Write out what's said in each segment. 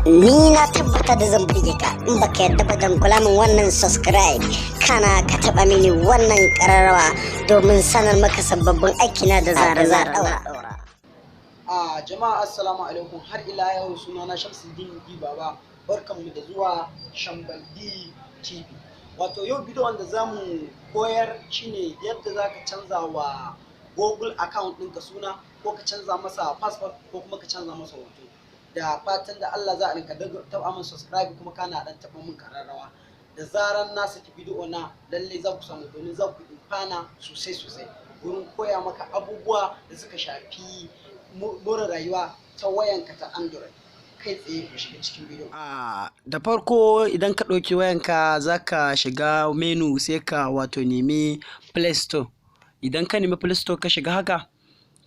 Ni na tabbata da zan burge ka. In baka yarda ba, dan kula min wannan subscribe, kana ka taba mini wannan kararrawa domin sanar maka sababbin aikina da zarar na daura. A jama'a, assalamu alaikum. Har ila yau sunana Shamsuddin D Baba. Barkanmu da zuwa Shambaldi TV. Wato yau bidiyon da zamu koyar shine yadda zaka canza wa Google account ɗinka suna, ko ka canza masa passport, ko kuma ka canza masa hoto. Da fatan da Allah za a rinka taɓa min subscribe, kuma kana dan taɓa min kararrawa. Da zaran na saki bidiyo na, lalle za ku samu, domin za ku amfana sosai sosai wurin koya maka abubuwa da suka shafi more rayuwa ta wayanka ta Android. Kai tsaye ku shiga cikin bidiyo. Da farko, idan ka ɗauki wayanka, za ka shiga menu, sai ka wato nemi Play Store. Idan ka nemi Play Store, ka shiga haka,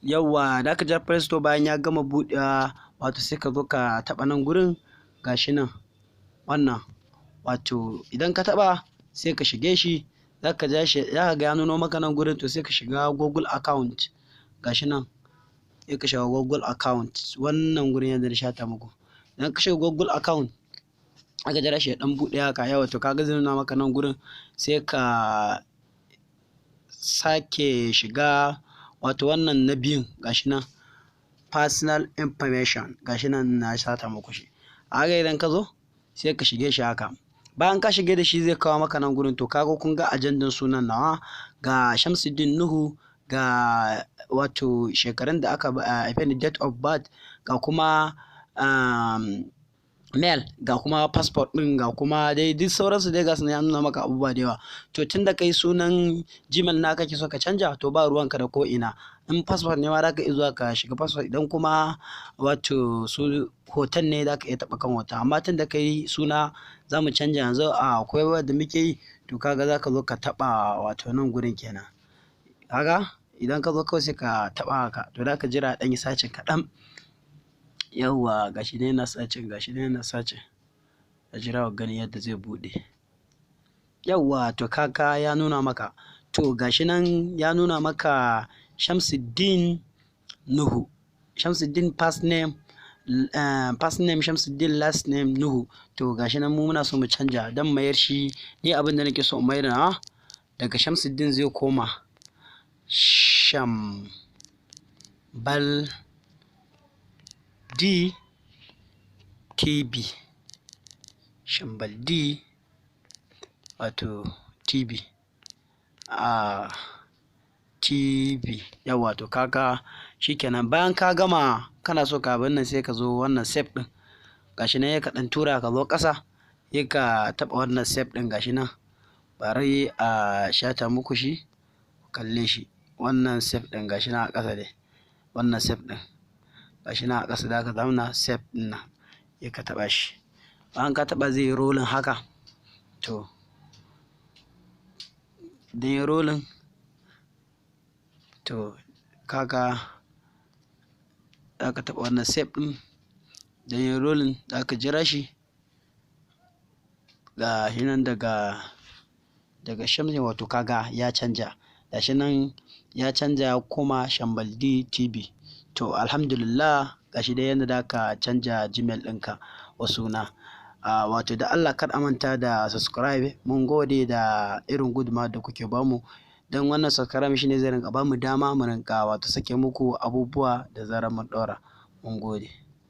yawwa, da ka ja Play Store, bayan ya gama buɗewa, wato sai ka zo ka taɓa nan gurin, gashi nan wannan. Wato idan ka taɓa, sai ka shige shi, za ka ja shi, za ka ga ya nuno maka nan gurin. To sai ka shiga Google account, gashi nan, sai ka shiga Google account, wannan gurin yadda na shata muku. Idan ka shiga Google account, aka jira shi ya dan buɗe haka, yawa, to kaga zai nuna maka nan gurin. Sai ka sake shiga, wato wannan na biyun, gashi nan, personal information, gashi nan na sata muku shi. A haka idan ka zo, sai ka shige shi haka. Bayan ka shige da shi, zai kawo maka nan gurin. To kaga, kun ga ajandan sunan nawa, ga Shamsuddin Nuhu, ga wato shekarun da aka haife ni, date of birth, ga kuma mail, ga kuma passport ɗin, ga kuma dai duk sauransu dai, ga su ya nuna maka abubuwa da yawa. To tun da kai sunan Gmail na kake so ka canja, to ba ruwanka da ko ina. In passport ne ma, za ka iya zuwa ka shiga passport. Idan kuma wato su hoton ne, za ka iya taɓa kan hoton. Amma tun da kai suna za mu canja yanzu a koyarwar da muke yi, to kaga za ka zo ka taɓa wato nan gurin kenan. Kaga idan ka zo, kawai sai ka taɓa haka. To za ka jira ɗan yi searching kaɗan. Yawwa, gashi ne yana searching, gashi ne yana searching. Ka jira ka gani yadda zai buɗe. Yawwa, to kaga ya nuna maka. To gashi nan ya nuna maka Shamsuddin Nuhu, Shamsuddin first name, first name Shamsuddin, last name Nuhu. To gashi nan, mu muna so mu canja don mayar shi. Ni abin da nake so in mayar na, daga Shamsuddin zai koma Shambal D TV, Shambal D wato TV, a TV. Yawa, to kaga shikenan. Bayan ka gama, kana so ka abin nan, sai ka zo wannan save din, gashi nan, ya ka dan tura ka zo ƙasa, sai ka taɓa wannan save din, gashi nan. Bari a shata muku shi, kalle shi. Wannan save din, gashi nan a ƙasa dai, wannan save din, gashi nan a ƙasa da ka zauna, save din nan, sai ka taɓa shi. Bayan ka taɓa, zai yi rolling haka. To idan ya rolling, to kaga za ka taɓa wannan save ɗin. Idan ya rolling, za ka jira shi. Ga shi nan, daga Shamsi, wato kaga ya canja, gashi nan ya canja, ya koma Shambaldi TV. To alhamdulillah, gashi dai yadda za ka canja Gmail ɗinka wa suna. Wato da Allah kar a manta da subscribe. Mun gode da irin gudunmawar da kuke bamu, don wannan subscribe shine zai rinka bamu dama mu rinka wato sake muku abubuwa da zarar mun ɗaura. Mun gode.